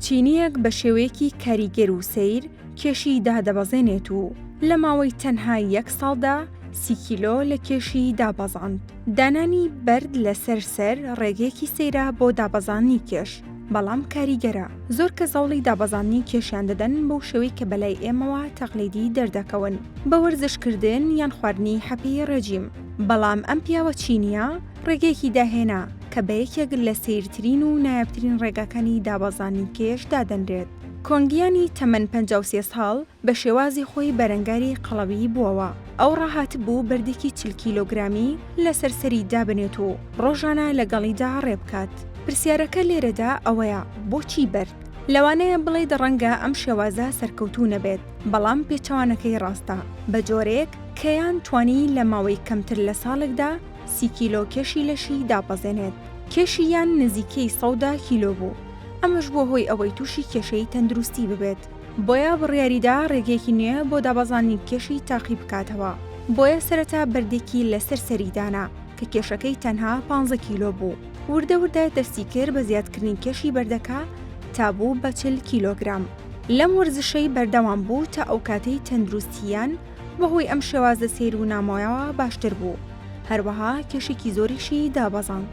چینییەک بە شێوەیەکی کاریگەر و سەیر کێشی دادەبەزێنێت و لە ماوەی تەنها یەک ساڵدا سی کیلۆ لە کێشی دابەزاند. دانانی بەرد لەسەر سەر ڕێگەیەکی سەیرە بۆ دابەزاندنی کێش، بەڵام کاریگەرە. زۆر کەس هەوڵی دابەزاندنی کێشیان دەدەن بەو شێوەی کە بەلای ئێمەوە تەقلیدی دەردەکەون، بە وەرزشکردن یان خواردنی حەپی ڕێجیم. بەڵام ئەم پیاوە چینییە ڕێگەیەکی داهێنا کە بە یەکێک لە سەیرترین و نایابترین ڕێگاکانی دابەزاندنی کێش دادەنرێت. کۆنگیانی تەمەن 53 ساڵ بە شێوازی خۆی بەرەنگاری قەڵەویی بووەوە. ئەو ڕاهاتبوو بەردێکی 40 کیلۆگرامی لەسەر سەری دابنێت و ڕۆژانە لەگەڵیدا ڕێ بکات. پرسیارەکە لێرەدا ئەوەیە بۆچی بەرد؟ لەوانەیە بڵێیت ڕەنگە ئەم شێوازە سەرکەوتوو نەبێت، بەڵام پێچەوانەکەی ڕاستە، بە جۆرێک کەیان توانی لە ماوەی کەمتر لە ساڵێکدا 30 کیلۆ کێشی لەشی دابەزێنێت. کێشی یان نزیکەی 110 کیلۆ بوو، ئەمەش بووە هۆی ئەوەی تووشی کێشەی تەندروستی ببێت. بۆیە بڕیاریدا ڕێگەیەکی نوێ بۆ دابەزاندنی کێشی تاقی بکاتەوە. بۆیە سەرەتا بەردێکی لەسەر سەری دانا کە کێشەکەی تەنها 15 کیلۆ بوو. وردە وردە دەستی کرد بە زیادکردنی کێشی بەردەکە تا بوو بە 40 کیلۆگرام. لەم وەرزشەی بەردەوام بوو تا ئەوکاتەی تەندروستییان بەهۆی ئەم شێوازە سەیر و نامۆیەوە باشتر بوو، هەروەها کێشێکی زۆریشی دابەزاند.